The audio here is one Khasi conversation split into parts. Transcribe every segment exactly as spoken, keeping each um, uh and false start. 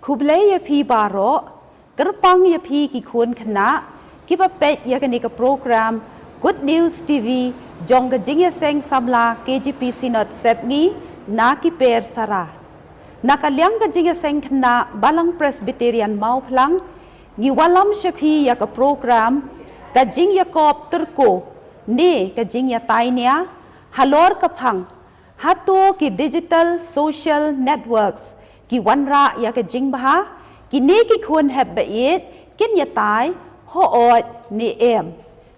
Khublei ïa phi baroh, kyrpang ïa phi ki khun khynnah kiba peit ïa kane ka program Good News T V jong ka jingïaseng samla K J P Synod Sepngi na ki per Sara. Na ka liang ka jingïaseng khynnah Balang Presbyterian Mawphlang, ngi wallam sha phi ïa ka program Ka Jingïakop Tyrko ne Ka Jingïatai Nia halor ka phang Hato ki digital social networks ki wanrah ïa ka jingbha, kine ki khun hep ba ïeit kin ïatai, hooid ne em.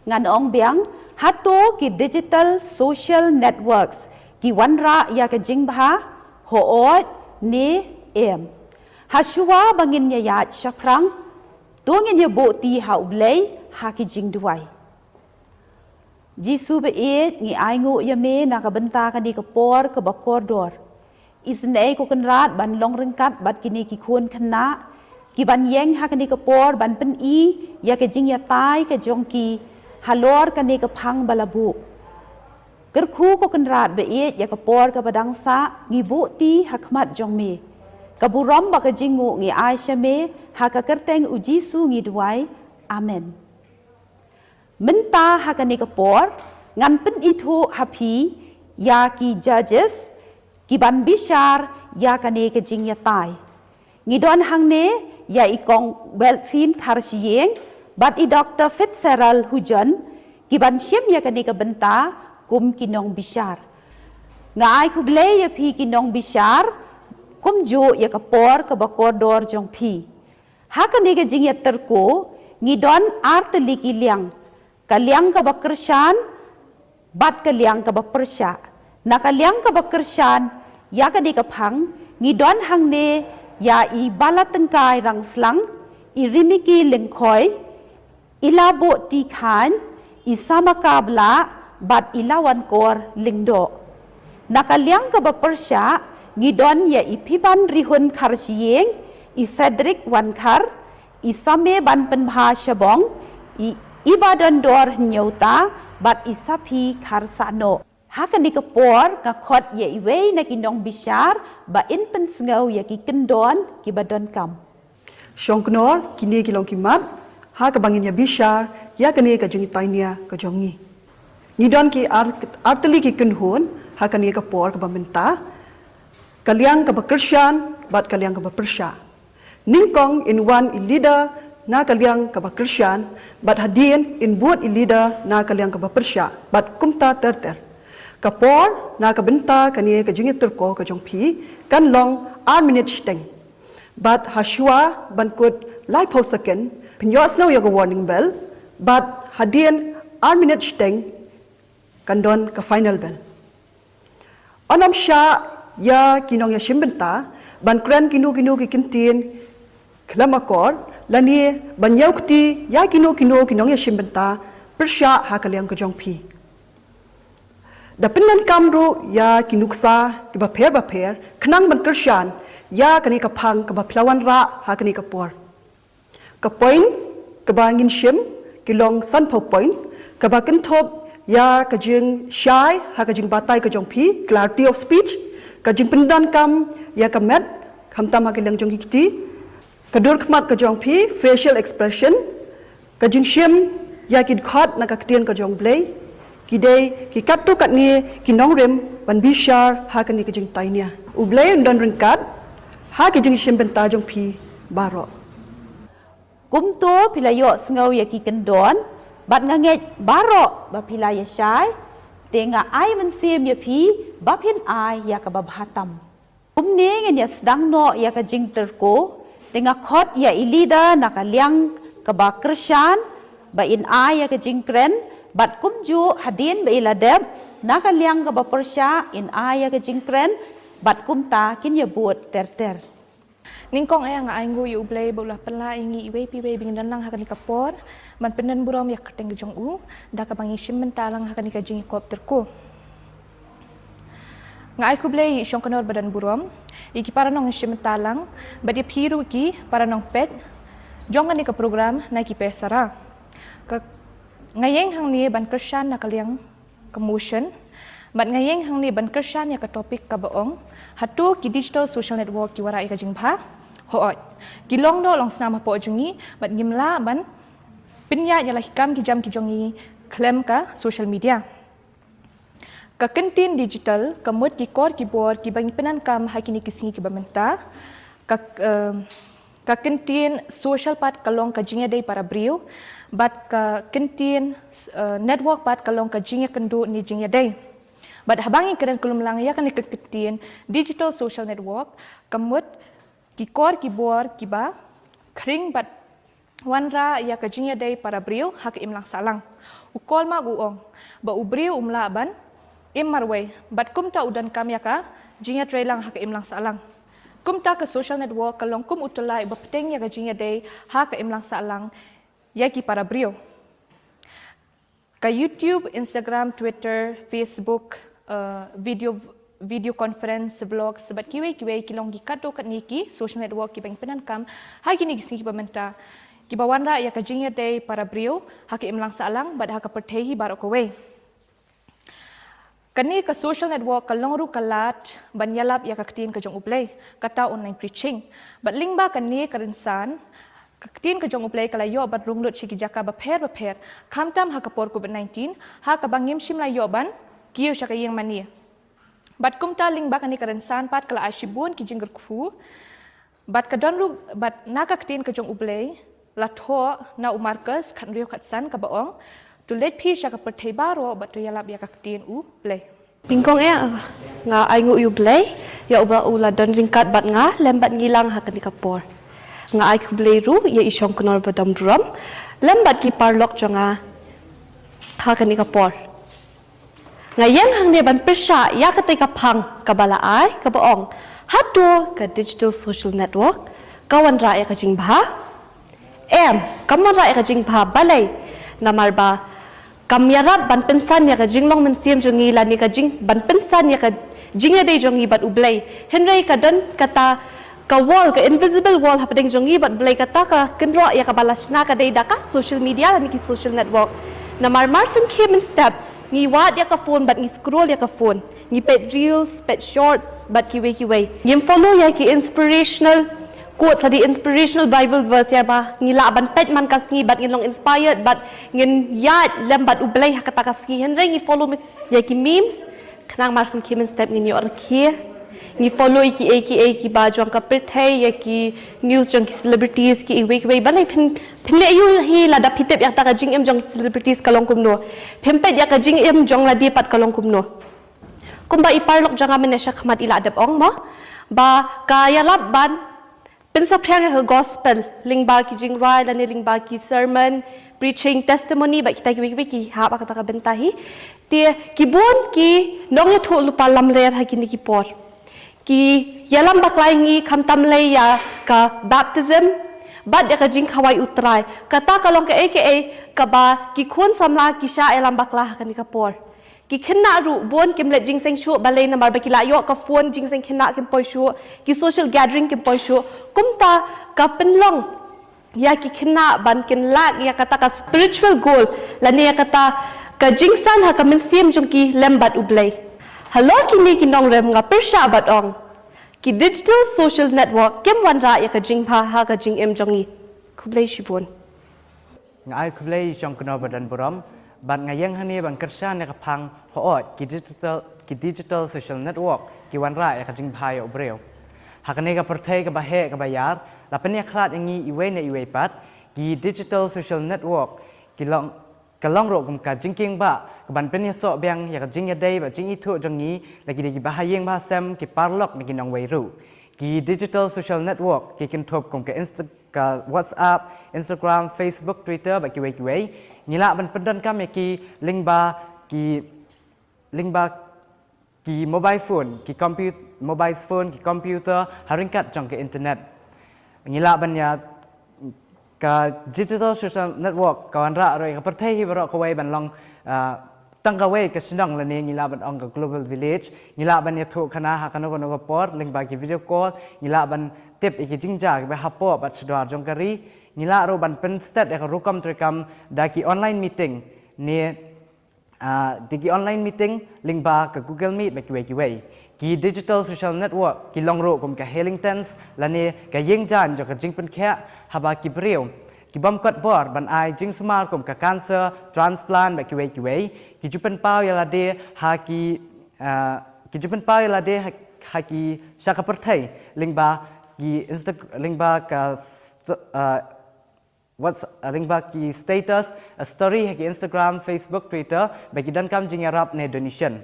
Ngan ong biang, hato ki digital social networks ki wanrah ïa ka jingbha, hooid ne em. Hashwa ba ngin ïaid shaphrang, to ngin ïabuh ti ha U Blei ha ki jingduwai. Jisu ba ïeit, ngi ainguh ïa me na ka bynta kane ka por kaba kordor. Isynei ko Kynrad ban long ryngkat bad kine ki khun khynnah ki ban ïeng ha kane ka por ban pyni ïa ka jingïatai ka jong ki halor kane ka phang ba la buh. Kyrkhu ko Kynrad ba ïeit, ïa ka por kaba dang sah ngi buh ti ha khmat jong me. Ka burom bad ka jingnguh ngi ai sha me, ha ka kyrteng U Jisu ngi duwai. Amen. Mynta ha kane ka por ngan pynithuh ha phi ïa ki judges ki ban bishar ïa kane ka jingïatai. Ngi don hangne ïa i Kong Belfin Kharshiing bad i Doktor Fitzgerald Hujon ki ban shim ïa kane ka bynta kum ki nongbishar. Nga ai khublei ïa phi ki nongbishar, kumjuh ïa ka por kaba kordor jong phi. Ha kane ka jingïatyrko ngi don artylli ki liang, ka liang kaba kyrshan bad ka liang kaba pyrshah. Na ka liang kaba kyrshan ïa kane ka phang ngi don hangne ïa i Balatyngkai Rangslang, i Rimiki Lyngkhoi, i Labuh T Khan, i Samaka Blah bad i Lawankor Lyngdoh. Na ka liang kaba pyrshah ngi don ïa i Phiban Rihun Kharshiing, i Frederick Wankhar, i Same Banpynbha Shabong, i Ibadondor Hynñiewta bad i Saphi Kharsahnoh. Ha kane ka por nga khot ïa iwei na ki nongbishar ba in pynsngew ïa ki kyndon kiba donkam. Shongknor, kine ki long ki mat ha kaba ngin ïa bishar ïa kane ka jingïatai nia ka jong ngi. Ngi don ki ar, artylli ki kynhun ha kane ka por kaba mynta, ka liang kaba kyrshan bad ka liang kaba pyrshah. Nyngkong in wan i leader na ka liang kaba kyrshan bad hadien in bud i leader na ka liang kaba pyrshah bad kumta ter ter. Ka por na ka bynta kane ka jingïatyrko ka jong phi kan long ar minit shiteng. Bad hashwa ban kut laiphew second phin ïohsngew ïa ka warning bell, bad hadien ar minit shiteng kan don ka final bell. Yn ym shah ïa ki nongïashim bynta ban kren kino kino ki kyntien khlem akor lane ban ïew kti ïa kino kino ki nongïashim bynta pyrshah ha ka liang ka jong phi. Da pyndonkam ruh ïa ki nuksa kiba pher ba pher khnang ban kyrshan ïa kane ka phang kaba phi la wanrah ha kane ka por. Ka points kaba ngin shim ki long sanphew points, kaba kynthup ïa ka jingshai ha ka jingbatai ka jong phi, clarity of speech, ka jingpyndonkam ïa ka met khamtam ha ka liang jong ki kti, ka dur khmat ka jong phi, facial expression, ka jingshim ïa ki dkhot na ka ktien ka jong U Blei. Ki dei ki katto katne ki nongrim ban bishar ha kane ka jingïatai nia. U Blei un don ryngkat ha ki jingshim bynta jong phi baroh. Kumto phi la ïohsngew ïa ki kyndon bad nga ngeit baroh ba phi la ïashai, te nga ai mynsiem ïa phi ba phin ai ïa kaba bha tam. Kumne ngin ïa sdang noh ïa ka jingïatyrko, te nga khot ïa i leader na ka liang kaba kyrshan ba in ai ïa ka jingkren, bad kumjuh hadien ba i la dep na ka liang kaba pyrshah in ai ïa ka jingkren, bad kumta kin ïa bud ter ter. Nyngkong eh nga ainguh ïa U Blei ba u la pynlah ïa ngi iwei pa iwei ba ngin don lang ha kane ka por ban pyndon burom ïa ka kyrteng ka jong u da kaba ngi shim bynta lang ha kane ka jingïakop tyrko. Nga ai khublei ïa i Shongknor ba don burom, ïa ki para nongïashim bynta lang bad ïa phi ruh ki para nongpeit jong kane ka program na ki per Sara. Ka, nga ïeng hangne ban kyrshan na ka liang ka motion. Bad nga ïeng hangne ban kyrshan ïa ka topic kaba ong, hato ki digital social network ki wanrah ïa ka jingbha? Hooid, ki long doh long snam hapoh jong ngi, bad ngim lah ban pynïaid ïa la ki kam ki jam ki jong ngi khlem ka social media. Ka kyntien digital ka mut ki kor ki bor kiba ngi pyndonkam ha kine ki sngi kiba mynta. Ka, eh, ka kyntien social pat ka long ka jingïadei para briew, bad ka kyntien, eh, network pat ka long ka jingïakynduh ne jingïadei. Bad haba ngi kren kyllum lang ïa kane ka kyntien digital social network, ka mut ki kor ki bor kiba khring bad wanrah ïa ka jingïadei para briew ha ka imlang sahlang. U Karl Marx u ong ba u briew um lah ban im marwei, bad kumta u donkam ïa ka jingïatreilang ha ka imlang sahlang. Kumta ka social network ka long kum u tyllai uba pynïaid ïa ka jingïadei ha ka imlang sahlang ïa ki para briew. Ka YouTube, Instagram, Twitter, Facebook, eh, video, video conference, vlogs, bad kiwei kiwei ki long ki katto katne ki social network kiba ngi pyndonkam ha kine ki sngi kiba mynta, kiba wanrah ïa ka jingïadei para briew ha ka imlang sahlang bad ha ka pyrthei hi baroh kawei. Kane ka social network ka long ruh ka lad ban ïalap ïa ka ktien ka jong U Blei, kata online preaching. Bad lyngba kane ka rynsan, ka ktien ka jong U Blei ka la ïoh ban rung lut sha ki jaka bapher bapher, khamtam ha ka por covid nineteen, ha kaba ngim shym la ïoh ban kiew sha ka ïing mane. Bad kumta lyngba kane ka rynsan pat ka la ai shibun ki jingkyrkhu, bad ka don ruh, bad na ka ktien ka jong U Blei la thoh na u Markos khathynriew khatsan kaba ong, to leit phi sha ka pyrthei baroh bad to ïalap ïa ka ktien U Blei. Nyngkong eh, nga ainguh ïa U Blei ïa uba u la don ryngkat bad nga lem bad ngi lang ha kane ka por. Nga ai khublei ruh ïa i Shongknor Badonburom lem bad ki paralok jong nga ha kane ka por. Nga ïeng hangne ban pyrshah ïa katei ka phang kaba la ai kaba ong, hato ka digital social network ka wanrah ïa ka jingbha? Em, kam wanrah ïa ka jingbha. Balei? Namar ba kam ïarap ban pynsan ïa ka jinglong mynsiem jong ngi lane ka jing, ban pynsan ïa ka jingïadei jong ngi bad U Blei. Hynrei ka don kata ka wall, ka invisible wall hapdeng jong ngi bad U Blei, kata ka kynroh ïa kaba la shna ka dei da ka social media lane ki social network. Namar mar syn khie mynstep ngi wad ïa ka phone bad ngi scroll ïa ka phone. Ngi peit reels, peit shorts bad kiwei kiwei. Ngim follow ïa ki inspirational quotes, ïa ki inspirational Bible verse ïa ba ngi lah ban peit man ka sngi bad ngin long inspired bad ngin ïaid lem bad U Blei ha kata ka sngi. Hynrei ngi follow ïa ki memes, khnang mar syn khie mynstep ngin ïoh rkhie. Ngi follow ïa kiei kiei kiba jong ka pyrthei, ïa ki news jong ki celebrities kiwei kiwei. Balei phin, phin leh aiu hi lada phi tip ïa kata ka jingim jong celebrities ka long kumno? Phim peit ïa ka jingim jong lade pat ka long kumno? Kumba i paralok jong nga mynne shakhmat i la dep ong mo, ba ka ïalap ban pynsaphriang ïa ka gospel lyngba ki jingrwai lane lyngba ki sermon, preaching, testimony bad kita kiwei kiwei ki hap ha kata ka bynta hi. Te ki bun ki nongïathuhlypa lamler ha kine ki por ki ïalam bakla ïa ngi khamtam lei ïa ka baptism bad ïa ka jingkhawai U Trai. Kata ka long kaei kaei kaba ki khun samla ki shah ïalam bakla ha kane ka por. Ki khynnah ruh bun kim leit jingïaseng shuh, balei? Namar ba ki la ïoh ka phone, jingïaseng khynnah kim poi shuh, ki social gathering kim poi shuh. Kumta ka pynlong ïa ki khynnah ban kin lack ïa kata ka spiritual goal lane ïa kata ka jingsan ha ka mynsiem jong ki lem bad U Blei. Halor kine ki nongrim nga pyrshah bad ong, ki digital social network kim wanrah ïa ka jingbha ha ka jingim jong ngi. Khublei shibun. Nga ai khublei ïa i Shongknor Badonburom bad nga ïeng hangne ban kyrshan ïa ka phang, hooid, ki digital, ki digital social network ki wanrah ïa ka jingbha ïa u briew. Ha kane ka pyrthei kaba heh kaba ïar, la pynïakhlad ïa ngi iwei na iwei pat. Ki digital social network ki long, ka long ruh kum ka jingkieng ba kaban pynïasoh biang ïa ka jingïadei bad jingithuh jong ngi la ki dei ki bahaïing bahasem, ki paralok ne ki nongwei ruh. Ki digital social network ki kynthup kum ka Insta, ka WhatsApp, Instagram, Facebook, Twitter bad kiwei kiwei. Ngi lah ban pyndonkam ïa ki lyngba ki, lyngba ki mobile phone, ki comput-, mobile phone, ki computer ha ryngkat jong ka internet. Ngi lah ban ïa, ka digital social network ka wanrah ruh ïa ka pyrthei hi baroh kawei ban long, ah, tang kawei ka shnong lane ngi lah ban ong ka global village. Ngi lah ban ïathuhkhana ha kano kano ka por lyngba ki video call. Ngi lah ban tip ïa ki jingjia kiba hapoh bad shaduh jong ka ri. Ngi lah ruh ban pynstet ïa ka rukom treikam da ki online meeting ne Ah, da ki online meeting lyngba ka Google Meet bad kiwei kiwei. Ki digital social network ki long ruh kum ka healing tents lane ka ïing jaiñ jong ka jingpynkhiah haba ki briew ki bym kot bor ban ai jingsumar kum ka cancer, transplant bad kiwei kiwei. Ki ju pynpaw ïa lade ha ki, ah, ki ju pynpaw ïa lade ha, ha ki sha ka pyrthei lyngba ki Insta, lyngba ka st-, ah, what's, ah, lyngba ki status, ah, story ha ki Instagram, Facebook, Twitter, ba ki donkam jingïarap ne donation.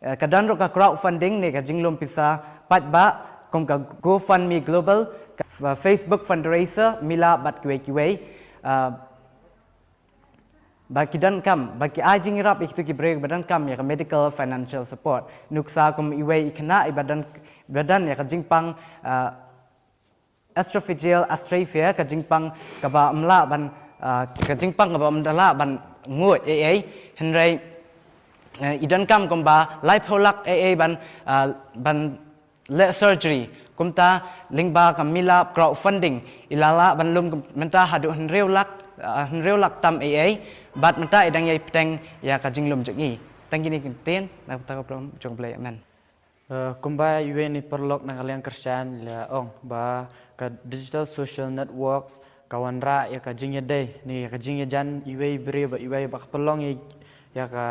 Eh, ka don ruh ka crowdfunding ne ka jinglum pisa paidbah kum ka GoFundMe Global, ka f-, Facebook fundraiser, Mila bad kiwei kiwei. Ah, ba ki donkam, ba ki ai jingïarap ïa kito ki briew ba donkam ïa ka medical financial support. Nuksa kum iwei i khynnah iba don, ba don ïa ka jingpang, ah, esophageal atresia, ka jingpang kaba ym lah ban, ah, ka jingpang kaba ym lah ban nguid ei ei, hynrei, eh, i donkam kumba laiphew lak ei ei ban, ah, ban leh surgery. Kumta lyngba ka Mila crowdfunding i la lah ban lum mynta haduh hynriew lak, ah, hynriew lak tam ei ei, bad mynta i dang ïai bteng ïa ka jinglum jong i. Tang kine ki ktien na ka bynta ka burom jong U Blei. Amen. Eh, kumba iwei na ki paralok na ka liang kyrshan i la ong ba ka digital social networks ka wanrah ïa ka jingïadei ne ïa ka jingïajan iwei i briew bad iwei, ba ka pynlong ïa, ïa ka,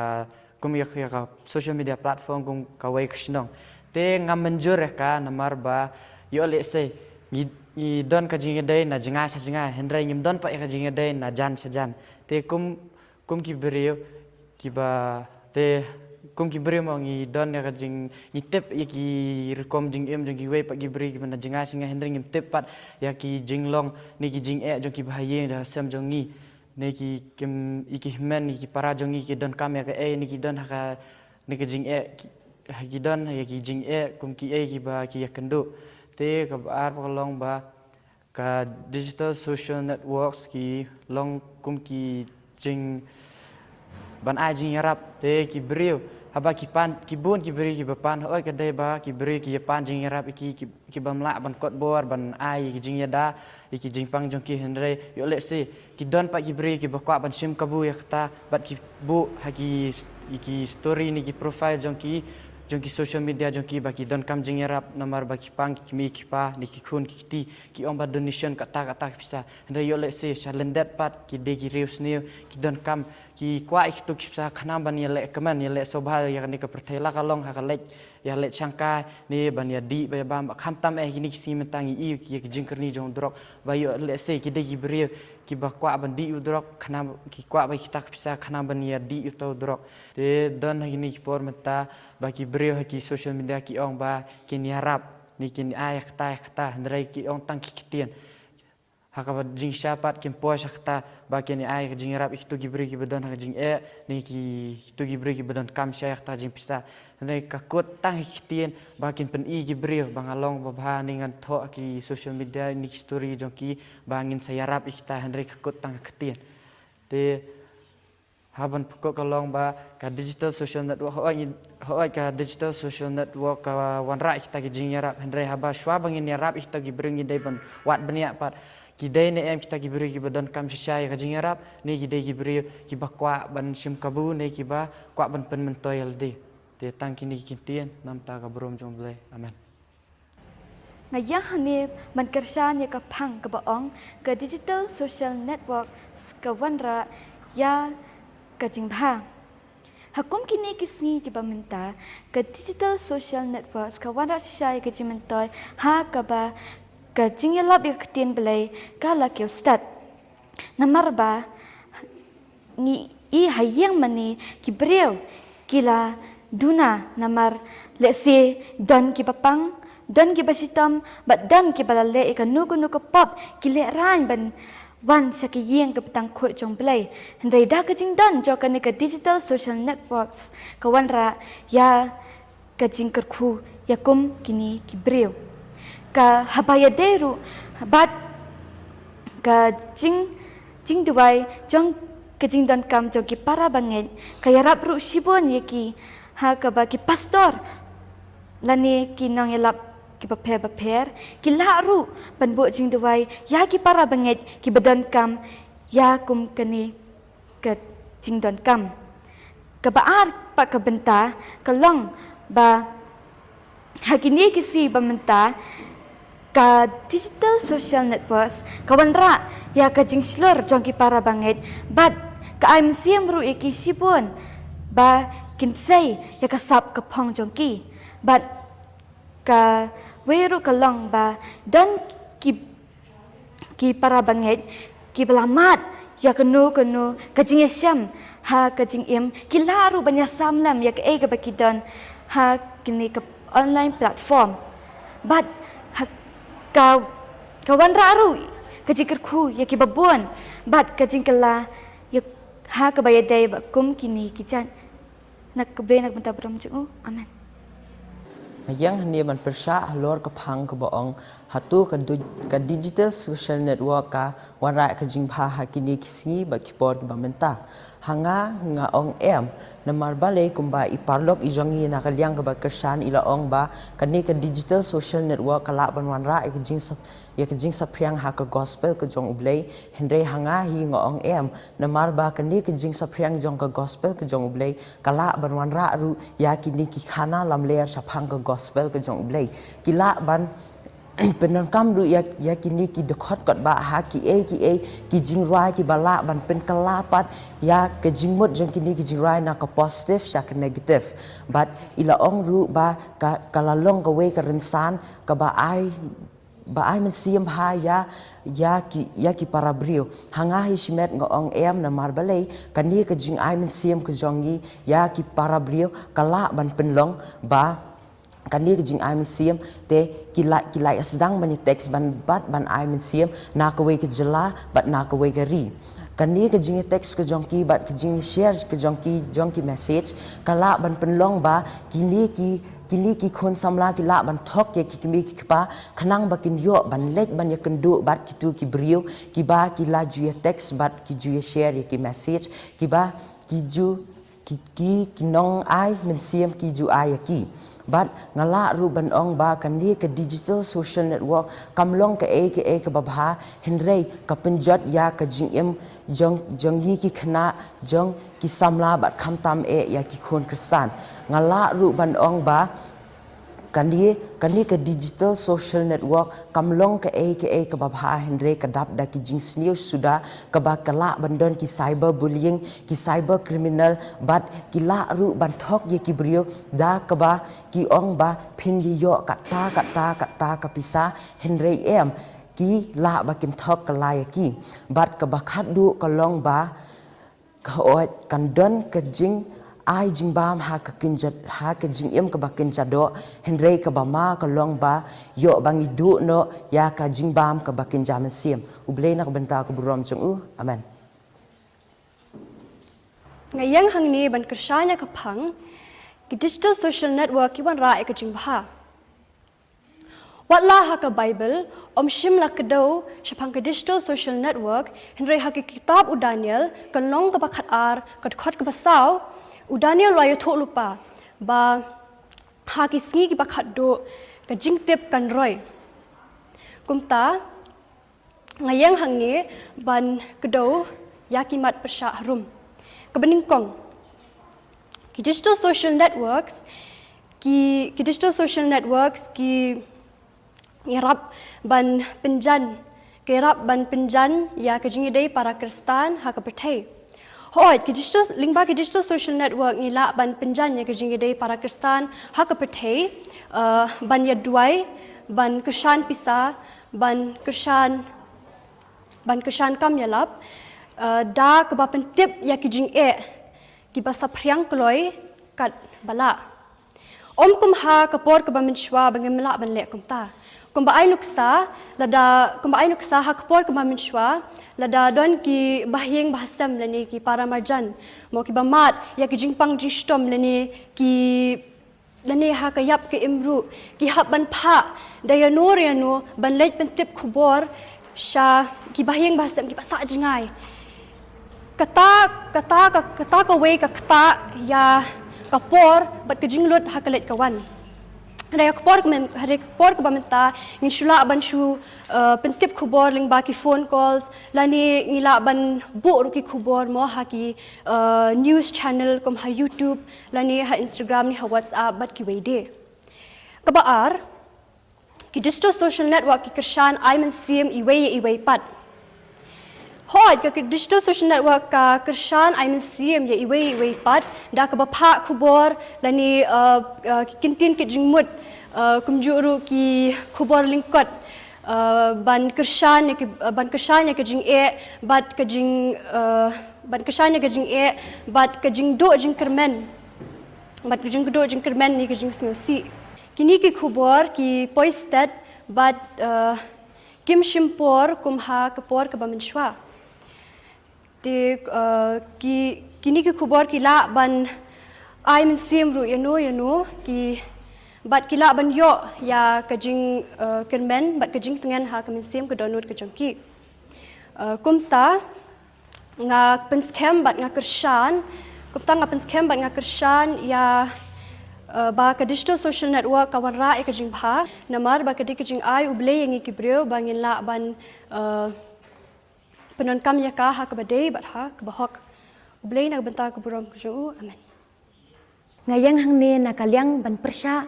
kum ïa, ïa ka social media platform kum kawei ka shnong. Te ngam mynjur ïa ka namar ba ïoh lehse ngi, ngi don ka jingïadei na jngai sha jngai, hynrei ngim don pat ïa ka jingïadei na jan sha jan. Te kum, kum ki briew kiba, te kum ki briew mo ngi don ïa ka jing, ngi tip ïa ki rukom jingim jong kiwei pat ki briew kiba na jngai sha jngai, hynrei ngim tip pat ïa ki jinglong ne ki jingeh jong kiba ha ïing ha sem jong ngi, ne ki, kim, ïa ki hynmen, ïa ki para jong ngi ki donkam ïa kaei, ne ki don ha ka, ne ka jingeh, ki, ha ki don ïa ki jingeh kum kiei kiba ki ïakynduh. Te kaba ar pat ka long ba ka digital social networks ki long kum ki jing, ban ai jingïarap. Te ki briew haba ki pan, ki bun ki briew kiba pan, hooid ka dei ba ki briew ki ïa pan jingïarap ïa ki, ki, ki bym lah ban kot bor ban ai ïa ki jingïada ïa ki jingpang jong ki, hynrei ïoh lehse ki don pat ki briew kiba kwah ban shim kabu ïa kata bad ki buh ha ki, ïa ki story ne ki profile jong ki, jong ki social media jong ki ba ki donkam jingïarap namar ba ki pang ki kmie ki kpa ne ki khun ki kti, ki ong ba donation kata kata ki pisa. Hynrei ïoh lehse sha lyndet pat ki dei ki riewsniew, ki donkam, ki kwah ïa kito ki pisa khnang ban ïaleh kmen, ïaleh sngewbha ïa kane ka pyrthei, la ka long ha ka leit, ïaleh shangkai ne ban ïadih ba ïabam, ba khamtam eh kine ki sngi mynta ngi ïohi ïa ki jingkyrni jong u drok, ba ïoh lehse ki dei ki briew kiba kwah ban dih u drok khnang, ki kwah ba kita ki pisa khnang ban ïadih uta u drok. Te don ha kine ki por mynta ba ki briew ha ki social media ki ong ba kin ïarap ne kin ai kata kata, hynrei ki ong tang ki ktien. Ha kaba jingshisha pat kim poi sha kata ba kin ai ka jingïarap ïa kito ki briew kiba don ha ka jingeh ne ki, kito ki briew kiba donkam sha ïa kata jingpisa. Hynrei ka kut tang ki ktien ba kin pyni ki briew ba nga long babha ne ngan thoh ha ki social media ne ki story jong ki ba ngin sa ïarap ïa kita, hynrei ka kut tang ki ktien. Te haban pynkup ka long ba ka digital social network, hooid ngi, hooid ka digital social network ka wanrah ïa kita ki jingïarap, hynrei haba shuwa ba ngin ïarap ïa kita ki briew ngi dei ban wad bniah pat. Ki dei ne em kita ki briew kiba donkam shisha ïa ka jingïarap ne ki dei ki briew kiba kwah ban shim kabu ne kiba kwah ban pynmyntoi ïa lade. Te tang kine ki ktien na ka bynta ka burom jong U Blei. Amen. Nga ïa hangne ban kyrshan ïa ka phang kaba ong ka digital social networks ka wanrah ïa ka jingbha. Ha kum kine ki sngi kiba mynta, ka digital social networks ka wanrah shisha ïa ka jingmyntoi ha kaba ka jingïalap ïa ka ktien Blei ka la kiew stad. Namar ba ngi i ha ïing mane ki briew ki la duna namar lehse don kiba pang, don kiba shitom, bad don kiba la leh ïa kano kano ka pop, ki lehrain ban wan sha ka ïing kaba tang khuid jong U Blei. Hynrei da ka jingdon jong kane ka digital social networks ka wanrah ïa ka jingkyrkhu ïa kum kine ki briew. Ka haba ïadei ruh bad ka jing, jingduwai jong ka jingdonkam jong ki para bangeit, ka ïarap ruh shibun ïa ki, ha kaba ki pastor lane ki nongïalap kiba pher bapher ki lah ruh ban buh jingduwai ïa ki para bangeit kiba donkam ïa kum kane ka jingdonkam. Kaba ar pat ka bynta ka long ba ha kine ki sngi ba mynta ka digital social networks ka wanrah ïa ka jingshlur jong ki para bangeit bad ka ai mynsiem ruh ïa ki shibun ba kin sei ïa ka sap ka phong jong ki. Bad kawei ruh ka long ba don ki ki para bangeit kiba la mad ïa kano kano ka jingïashem ha ka jingim, ki lah ruh ban ïasam lem ïa kaei kaba ki don ha kine ka online platform. Bad ha ka ka wanrah ruh ka jingkyrkhu ïa kiba bun bad ka jingkylla ïa ha kaba ïadei bad kum kine ki jait. Na ka bynta na ka bynta burom jong u. Amen. Nga ïeng hangne ban pyrshah halor ka phang kaba ong hato ka, du- ka digital social network ka wanrah ka jingbha ha kine ki sngi bad ki por kiba mynta. Ha nga nga ong em, namar balei kumba i paralok i jong ngi na ka liang kaba kyrshan i la ong ba kane ka digital social network ka lah ban wanrah ïa ka jingsa- ïa ka jingsaphriang ha ka gospel ka jong U Blei. Hynrei ha nga hi nga ong em, namar ba kane ka jingsaphriang jong ka gospel ka jong U Blei ka lah ban wanrah ruh ïa kine ki khana lamler shaphang ka gospel ka jong U Blei. Ki lah ban pyndonkam ruh ïa ïa kine ki dkhot kot ba ha kiei kiei ki jingrwai kiba lah ban pynkylla pat ïa ka jingmut jong kine ki jingrwai na ka positive sha ka negative. Bad i la ong ruh ba ka ka la long kawei ka rynsan kaba ai ba ai mynsiem bha ïa ïa ki ïa ki para briew. Ha nga hi shimet nga ong em, namar balei kane ka jingai mynsiem ka jong ngi ïa ki para briew ka lah ban pynlong ba kane ka jingai mynsiem te ki la ki la ïa sdang ban ïa text ban bad ban ai mynsiem na kawei ka jylla bad na kawei ka ri. Kane ka jingïa text ka jong ki bad ka jingïa share ka jong ki jong ki message ka lah ban pynlong ba kine ki kine ki khun samla ki lah ban thok ïa ki kmie ki kpa khnang ba kin ïoh ban leit ban ïakynduh bad kito ki briew kiba ki la ju ïa text bad ki ju ïa share ïa ki message kiba ki ju ki ki ki nong ai mynsiem ki ju ai ïa ki. Bad nga lah ruh ban ong ba kane ka digital social network kam long kaei kaei kaba bha, hynrei ka pynjot ïa ka jingim jong jong ngi ki khynnah jong ki samla bad khamtam eh ïa ki khun Khristan. Nga lah ruh ban ong ba kane kane ka digital social network kam long kaei kaei kaba bha, hynrei ka dap da ki jingsniew suda kaba ka lah ban don ki cyber bullying, ki cyber criminal bad ki lah ruh ban thok ïa ki briew da kaba ki ong ba phin ïoh katta katta katta ka pisa, hynrei em ki lah ba kin thok kylla ïa ki. Bad kaba khatduh ka long ba ka hooid kan don ka jingai jingbam ha ka kynja ha ka jingim kaba kynja doh, hynrei kaba ma ka long ba ïoh ba ngi duh noh ïa ka jingbam kaba kynja mynsiem. U Blei na ka bynta ka burom jong u. Amen. Nga ïeng hangne ban kyrshan ïa ka phang ki digital social network ki wanrah ïa ka jingbha. Wat la ha ka Bible ym shym la kdew shaphang ka digital social network, hynrei ha ka kitab u Daniel ka lynnong kaba khatar ka dkhot kaba saw, u Daniel u la ïathuh lypa ba ha ki sngi kiba khatduh ka jingtip kan roi. Kumta nga ïeng hangne ban kdew ïa ki mat pyrshah harum. Kaba nyngkong, ki digital social networks ki ki digital social networks ki ïarap ban pynjan ki ïarap ban pynjan ïa ka jingïadei para Khristan ha ka pyrthei. Hooid, ki digital lyngba ki digital social network ngi lah ban pynjan ïa ka jingïadei para Khristan ha ka pyrthei, eh, ban ïaduwai, ban kyrshan pisa, ban kyrshan ban kyrshan kam ïalap, eh, da kaba pyntip ïa ki jingeh kiba saphriang kloi kat ba lah. Ym kum ha ka por kaba mynshuwa ba ngim lah ban leh kumta. Kumba ai nuksa, lada kumba ai nuksa ha ka por kaba mynshuwa, lada don ki bahaïing bahasem lane ki para marjan mo kiba mad ïa ki jingpang jingshitom lane ki lane ha ka ïap ka im ruh ki hap ban phah da ïano ïano ban leit pyntip khubor sha ki bahaïing bahasem kiba sah jngai. Kata kata ka kata kawei ka ktah ïa ka por bad ka jinglut ha ka leit ka wan. Hynrei ha ka por ka myn-, hynrei ha ka por kaba mynta ngin shu lah ban shu, eh, pyntip khubor lyngba ki phone calls, lane ngi lah ban buh ruh ki khubor mo ha ki, eh, news channel kum ha YouTube, lane ha Instagram ne ha WhatsApp bad kiwei de. Kaba ar, ki digital social network ki kyrshan ai mynsiem iwei ïa iwei pat. Hooid, ka digital social network ka kyrshan ai mynsiem ïa iwei ïa iwei pat da kaba phah khubor lane, eh, eh, ki kyntien ki jingmut, eh, kumjuh ruh ki khubor lyngkot, eh, ban kyrshan ïa ki, eh, ban kyrshan ïa ka jingeh bad ka jing, eh, ban kyrshan ïa ka jingeh bad ka jingduh jingkyrmen, bad ka jingduh jingkyrmen ne ka jingsngewsih. Kine ki khubor ki poi stet bad, eh, kim shim por kum ha ka por kaba mynshuwa. Te, eh, ki, kine ki khubor ki lah ban ai mynsiem ruh ïano ïano ki, bad ki lah ban ïoh ïa ka jing, eh, kyrmen bad ka jingtngen ha ka mynsiem ka dohnud ka jong ki. Eh, kumta nga pynskhem bad nga kyrshan, kumta nga pynskhem bad nga kyrshan ïa, eh, ba ka digital social network ka wanrah ïa ka jingbha, namar ba ka dei ka jingai U Blei ïa ngi ki briew ba ngin lah ban, eh, pyndonkam ïa ka ha kaba dei bad ha kaba hok. U Blei na ka bynta ka burom ka jong u. Amen. Nga ïeng hangne na ka liang ban pyrshah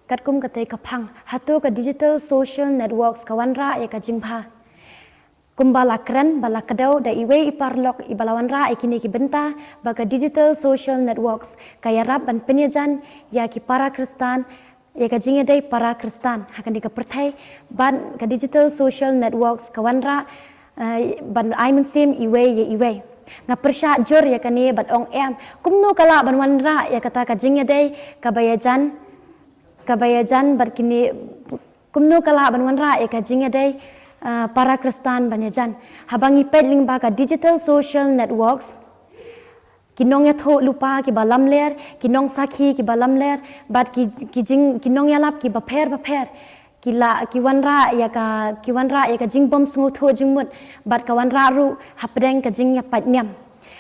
katkum katei ka phang, hato ka digital social networks ka wanrah ïa ka jingbha? Kumba la kren ba la kdew da iwei i paralok iba la wanrah ïa kine ki bynta, ba ka digital social networks ka ïarap ban pynïajan ïa ki para Khristan, ïa ka jingïadei para Khristan ha kane ka pyrthei, bad ka digital social networks ka wanrah, eh, ban ai mynsiem iwei ïa iwei. Nga pyrshah jur ïa kane bad ong, em, kumno ka lah ban wanrah ïa kata ka jingïadei kaba ïajan, kaba ïajan bad kine, kumno ka lah ban wanrah ïa ka jingïadei, eh, para Khristan ban ïajan? Haba ngi peit lyngba ka digital social networks, ki nongïathuhlypa kiba lamler, ki nongsakhi kiba lamler, bad ki, ki jing, ki nongïalap kiba pher bapher ki la, ki wanrah ïa ka, ki wanrah ïa ka jingbym sngewthuh jingmut, bad ka wanrah ruh hapdeng ka jingïapait niam.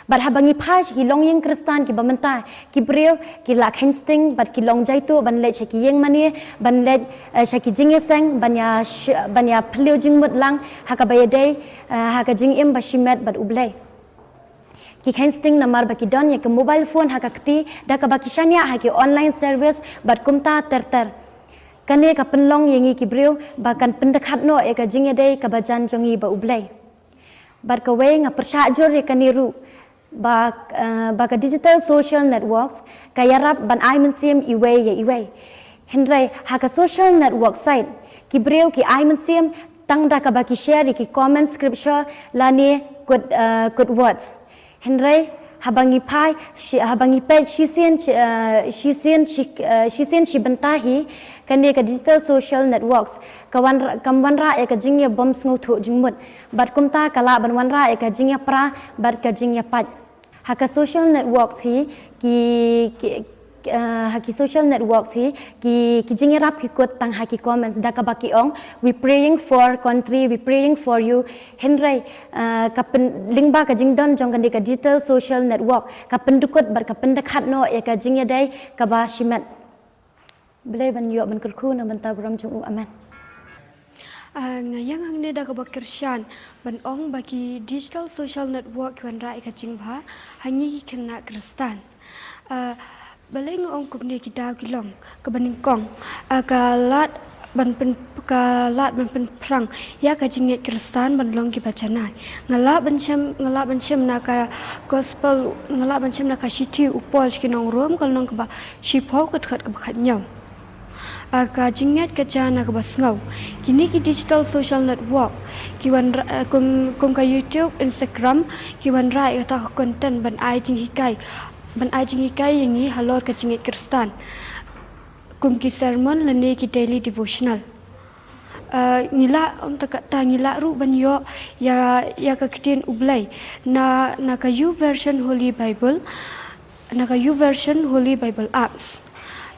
Bad haba ngi phai sha ki longïing Khristan kiba mynta, ki briew ki la kheiñ sting bad ki long jaituh ban leit sha ki ïing mane, ban leit, eh, sha ki jingïaseng, ban ïa sh-, ban ïa phylliew jingmut lang ha kaba ïadei, eh, ha ka jingim ba shimet bad U Blei. Ki kheiñ sting namar ba ki don ïa ka mobile phone ha ka kti, da kaba ki shaniah ha ki online service bad kumta ter ter. Kane ka pynlong ïa ngi ki briew ba kan pyndyrkhap noh ïa ka jingïadei kaba jan jong ngi bad U Blei. Bad kawei, nga pyrshah jur ïa kane ruh, ba, eh, ba ka digital social networks ka ïarap ban ai mynsiem iwei ïa iwei. Hynrei ha ka social network site, ki briew ki ai mynsiem tang da kaba ki share ïa ki comment scripture lane good, eh, good words. Hynrei haba ngi phai, shi-, haba ngi peit shisien shi, eh, shisien shi, eh, shisien shi bynta hi, kane ka digital social networks ka wan-, kam wanrah ïa ka jingïabym sngewthuh jingmut, bad kumta ka lah ban wanrah ïa ka jingïapra bad ka jingïapait. Ha ka social networks hi, ki, ki, eh, ha ki social networks hi, ki, ki jingïarap ki kut tang ha ki comments, da kaba ki ong, "We praying for country, we praying for you." Hynrei, eh, ka pyn-, lyngba ka jingdon jong kane ka digital social network, ka pyndykut bad ka pyndyrkhap noh ïa ka jingïadei kaba shimet. Blei ban ïoh ban kyrkhu na ka bynta burom jong u. Amen. Ah, nga ïeng hangne da kaba kyrshan ban ong ba ki digital social network ki wanrah ïa ka jingbha ha ngi ki khynnah Khristan. Ah, balei nga ong kumne? Ki daw ki long kaba nyngkong, ah, ka lad ban pyn-, ka lad ban pynphrang ïa ka jingngeit Khristan ban long kiba janai. Nga lah ban shem, nga lah ban shem na ka gospel, nga lah ban shem na ka shithi u Paul sha ki nong Rom, ka lynnong kaba shiphew, ka dkhot kaba khathynñiew. Ah, ka jingngeit ka jan na kaba sngew. Kine ki digital social network ki wanrah, eh, kum, kum ka YouTube, Instagram, ki wanrah ïa kata ka content ban ai jinghikai, ban ai jinghikai ïa ngi halor ka jingngeit Khristan, kum ki sermon lane ki daily devotional. Ah, ngi lah, ym tang kata, ngi lah ruh ban ïoh ïa, ïa ka ktien U Blei na, na ka YouVersion Holy Bible, na ka YouVersion Holy Bible Apps.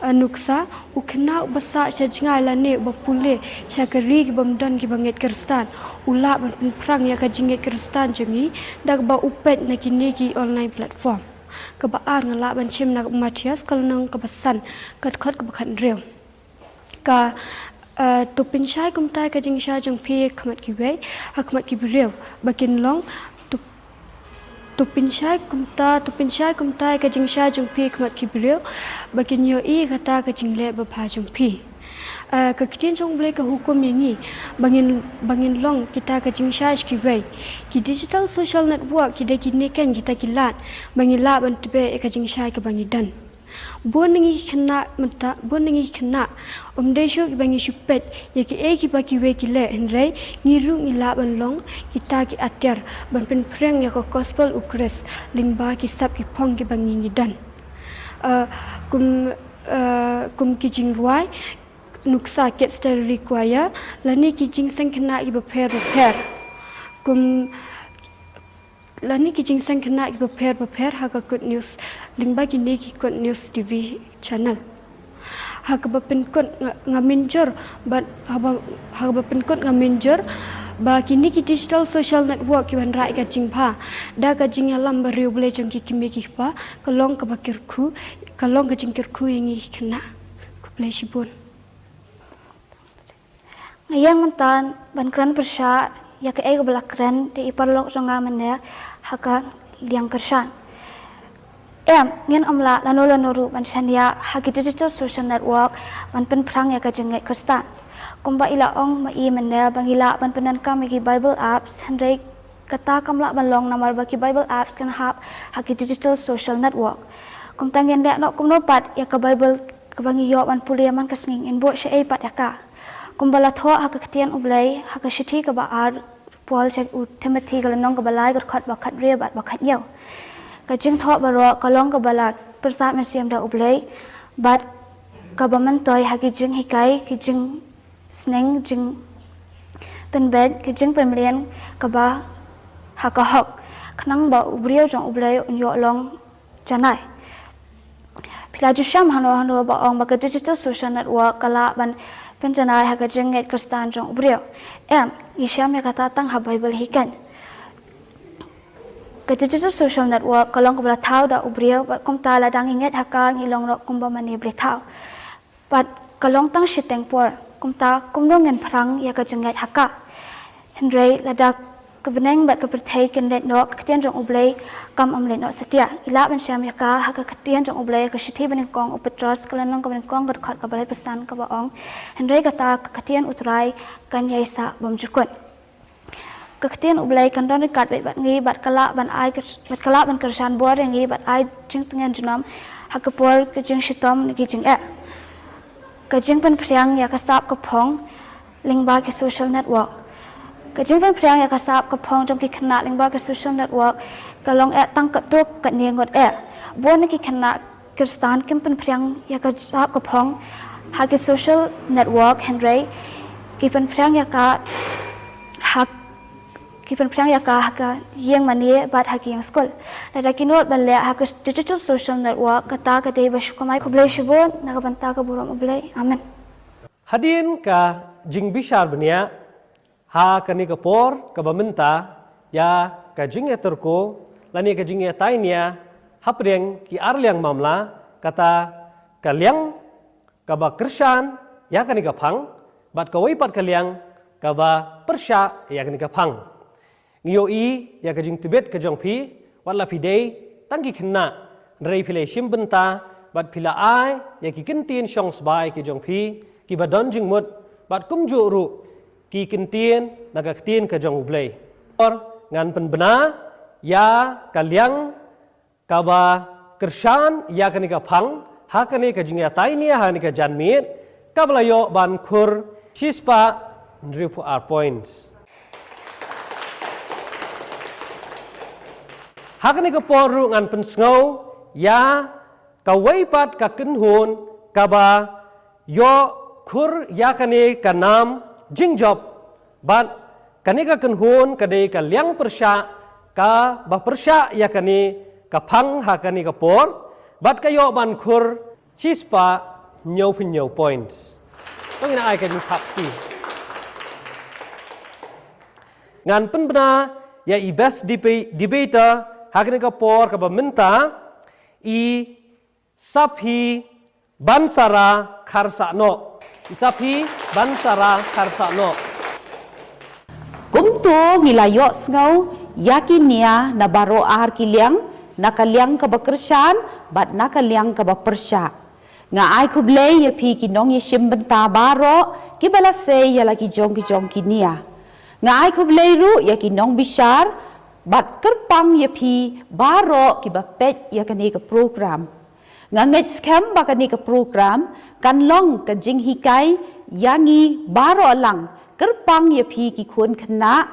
Ah, nuksa, u khynnah uba sah sha jngai lane uba pule sha ka ri ki bym don kiba ngeit Khristan u lah ban pynphrang ïa ka jingngeit Khristan jong ngi da kaba u peit na kine ki online platform. Kaba ar, nga lah ban shem na ka Mathaios, ka lynnong kaba san, ka dkhot kaba khathynriew. Ka, eh, to pynshai kumta ka jingshai jong phi ha khmat kiwei, ha khmat ki briew, ba kin long, to, to pynshai kumta, to pynshai kumta ka jingshai jong phi ha khmat ki briew, ba kin ïohi kata ka jingleh babha jong phi. Eh, ka ktien jong U Blei ka hukum ïa ngi, ba ngin, ba ngin long kita ka jingshai sha kiwei. Ki digital social network ki dei kine kein kita ki lad, ba ngi lah ban tbeh ïa ka jingshai kaba ngi don. Bun na ngi ki khynnah mynta, bun na ngi ki khynnah, ym dei shuh kiba ngi shu peit ïa kiei kiba kiwei ki leh, hynrei ngi ruh ngi lah ban long kita ki atiar ban pynphriang ïa ka gospel U Khrist lyngba ki sap ki phong kiba ngi ngi don. Eh, kum, eh, kum ki jingrwai, nuksa, Kids Terry Choir, lane ki jingseng khynnah kiba pher bapher. Kum, lane ki jingseng khynnah kiba pher bapher ha ka Good News, lyngba kine ki Good News T V channel. Ha kaba pynkut nga, nga mynjur, bad haba, ha kaba pynkut nga mynjur ba kine ki digital social network ki wanrah ïa ka jingbha da ka jingïalam bariewblei jong ki kmie ki kpa, ka long kaba kyrkhu, ka long ka jingkyrkhu ïa ngi ki khynnah. Khublei shibun. Nga ïeng mynta ban kren pyrshah ïa kaei kaba la kren da i paralok jong nga mynne ha ka liang kyrshan. Em, ngin ym lah lano lano ruh ban shaniah ha ki digital social network ban pynphrang ïa ka jingngeit Khristan. Kumba i la ong ma i mynne ba ngi lah ban pyndonkam ïa ki Bible apps, hynrei kata kam lah ban long namar ba ki Bible apps kan hap ha ki digital social network. Kumta ngin leh noh kumno pat ïa ka Bible kaba ngi ïoh ban pule man ka sngi, ngin buh shaei pat ïa ka? Kumba la thoh ha ka ktien U Blei ha ka shithi kaba ar Paul sha u Timothy, ka lynnong kaba lai, ka dkhot ba khathynriew bad ba khathynñiew. Ka jingthoh baroh ka long kaba la pyrsad mynsiem da U Blei bad kaba myntoi ha ki jinghikai, ki jingsneng, jingpynbeit, ki jingpynmlien kaba ha ka hok, khnang ba u briew jong U Blei un ïoh long janai. Phi la ju shem hano hano ba ong ba ka digital social network ka lah ban pynjanai ha ka jingngeit Khristan jong u briew? Em, ngi shem ïa kata tang ha Bible hi keiñ. Ka digital social network ka long kaba la thaw da u briew, bad kumta lada ngi ngeit ha ka, ngi long ruh kumba mane blei thaw. Bad ka long tang shiteng por, kumta kumno ngin phrang ïa ka jingngeit ha ka? Hynrei lada ka bneng bad ka pyrthei kin leit noh, ka ktien jong U Blei kam ym leit noh satia. I lah ban shem ïa ka ha ka ktien jong U Blei, ka shithi banyngkong u Petros, ka lynnong kaba nyngkong, ka dkhot kaba laiphew san, kaba ong: Hynrei kata ka ktien U Trai kan ïai sah bymjukut. Ka ktien U Blei kan don ryngkat bad ngi, bad ka lah ban ai, bad ka lah ban kyrshan bor ïa ngi bad ai jingtngen junom ha ka por ka jingshitom ne ki jingeh. Ka jingpynphriang ïa ka sap ka phong lyngba ki social network. Ka jingpynphriang ïa ka sap ka phong jong ki khynnah lyngba ki social network ka long eh tang katto katne ngut eh. Bun na ki khynnah Khristan kim pynphriang ïa ka sap ka phong ha ki social network, hynrei ki pynphriang ïa ka ha, ki pynphriang ïa ka ha ka ïing mane bad ha ki ïing skul. Lada ki nud ban leh ha ka digital social network, kata ka dei ba shu kamai. Khublei shibun na ka bynta ka burom U Blei. Amen. Hadien ka jingbishar bniah, ha kane ka por kaba mynta, ïa ka jingïatyrko lane ka jingïatainia hapdeng ki ar liang mamla, kata ka liang kaba kyrshan ïa kane ka phang, bad kawei pat ka liang kaba pyrshah ïa kane ka phang. Ngi ïohi ïa ka jingtbit ka jong phi, wat la phi dei tang ki khynnah, hynrei phi la shim bynta bad phi la ai ïa ki ktien shong sbai ki jong phi kiba don jingmut, bad kumjuh ruh ki ktien na ka ktien ka jong U Blei. Por ngan pynbna ïa ka liang kaba kyrshan ïa kane ka phang ha kane ka jingïatainia ha kane ka janmiet, kaba la ïoh ban khur shispah hynriewphew ar points. Ha kane ka por ruh ngan pynsngew ïa kawei pat ka kynhun kaba ïoh khur ïa kane ka nam jingjop. Bad kane ka kynhun ka dei ka liang pyrshah kaba pyrshah ïa kane ka phang ha kane ka por, bad ka ïoh ban khur shispah hynñiewphew hynñiew points. To ngin ai ka jingthap kti. Ngan pynbna ïa i best deba-, debater ha kane ka por kaba mynta, i Saphi Bansara Kharsahnoh. Isa phi ban sa ra kharsah noh. Kumto ngi la ïohsngew ïa ki nia na baroh ar ki liang, na ka liang kaba kyrshan bad na ka liang kaba pyrshah. Nga ai khublei ïa phi ki nongïashim bynta baroh kiba la sei ïa la ki jong ki jong ki nia. Nga ai khublei ruh ïa ki nongbishar bad kyrpang ïa phi baroh kiba peit ïa kane ka program. Nga ngeit skhem ba kane ka program kan long ka jinghikai ïa ngi baroh lang, kyrpang ïa phi ki khun khynnah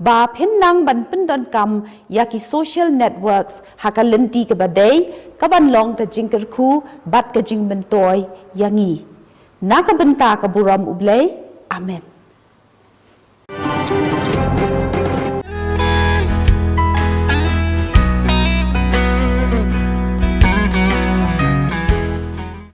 ba phin nang ban pyndonkam ïa ki social networks ha ka lynti kaba dei, kaban long ka jingkyrkhu bad ka jingmyntoi ïa ngi. Na ka bynta ka burom U Blei. Amen.